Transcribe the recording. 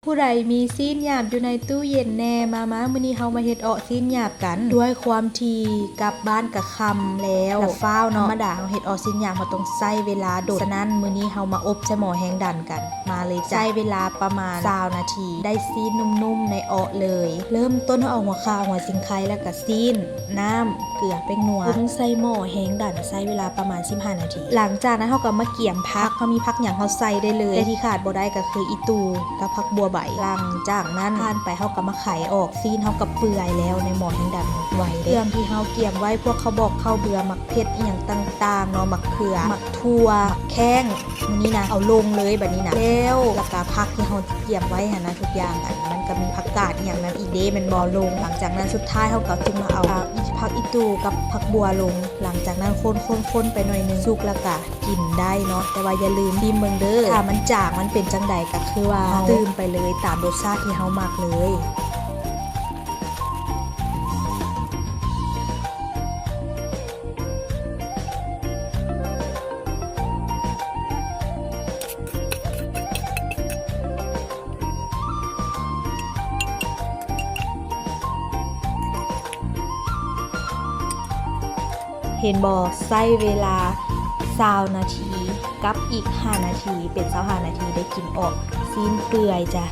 ຜູ້ໃດມີຊີ້ນຫຍາບຢູ່ໃນຕູ້ເຢັນແດ່? ມາໆ ມື້ນີ້ເຮົາມາເຮັດເອາະຊີ້ນຫຍາບກັນ. ດ້ວຍຄວາມທີ່ກັບບ້ານກະຄ່ຳແລ້ວ ລະຟ້າວເນາະ, ທຳມະດາເຮົາເຮັດເອາະຊີ້ນຫຍາບ ເຮົາຕ້ອງໃຊ້ເວລາດົນ. ສະນັ້ນ ມື້ນີ້ເຮົາມາອົບໃສ່ໝໍ້ແຮງດັນກັນ. ມາເລີຍຈ້າ. ໃຊ້ເວລາປະມານຊາວນາທີ ໄດ້ຊີ້ນນຸ້ມໆໃນເອາະເລີຍ. ເລີ່ມຕົ້ນເຮົາເອົາຫົວຂ່າ ຫົວສີໄຄ ແລ້ວກະຊີ້ນ ນ້ຳ ເກືອ ແປ້ງນົວ ປຸງໃສ່ໝໍ້ແຮງດັນ ໃຊ້ເວລາປະມານສິບຫ້ານາທີ. ຫຼັງຈາກນັ້ນເຮົາກໍມາກຽມຜັກ ເຮົາມີຜັກຫຍັງເຮົາໃສ່ໄດ້ເລີຍ ແຕ່ທີ່ຂາດບໍ່ໄດ້ກໍຄືອີ່ຕູ່ກັບຜັກບົວໃບ. ຫຼັງຈາກນັ້ນຜ່ານໄປເຮົາກໍມາໄຂອອກ ຊີ້ນເຮົາກໍເປື່ອຍແລ້ວໃນໝໍ້ແຮງດັນໄວເດ້. ເຄື່ອງທີ່ເຮົາກຽມໄວ້ ພວກເຂົ້າບອກເຂົ້າເບືອ ໝາກເຜັດອີ່ຫຍັງຕ່າງໆເນາະ ໝາກເຂືອ ໝາກຖົ່ວ ໝາກແຂ້ງ ມື້ນີ້ນະ ເອົາລົງເລີຍບັດນີ້ນະ ແລ້ວ ແລ້ວກະຜັກທີ່ເຮົາກຽມໄວ້ຫັ້ນນະ ທຸກຢ່າງ ອັນມັນກະມີຜັກກາດອີ່ຫຍັງນັ້ນອີກເດ້ແມ່ນບໍ່ ລົງ. ຫຼັງຈາກນັ້ນສຸດທ້າຍເຮົາກະຈຶ່ງມາເອົາ ອ່າ ຜັກອີ່ຕູ່ກັບຜັກບົວລົງ. ຫຼັງຈາກນັ້ນຄົນໆໆໄປໜ້ອຍໜຶ່ງ ສຸກແລ້ວກະກິນໄດ້ເນາະ ແຕ່ວ່າຢ່າລືມຊີມເບິ່ງເດີ ຖ້າມັນຈາງມັນເປັນຈັ່ງໃດ ກະຄືວ່າເຮົາຕື່ມໄປເລີຍຕາມລົດຊາດທີ່ເຮົາມັກເລີຍ. ເຫັນບໍ່ ໃຊ້ເວລາຊາວນາທີ ກັບອີກຫ້ານາທີ ເປັນຊາວຫ້ານາທີ ໄດ້ກິນເອາະຊີ້ນເປື່ອຍຈ້າ.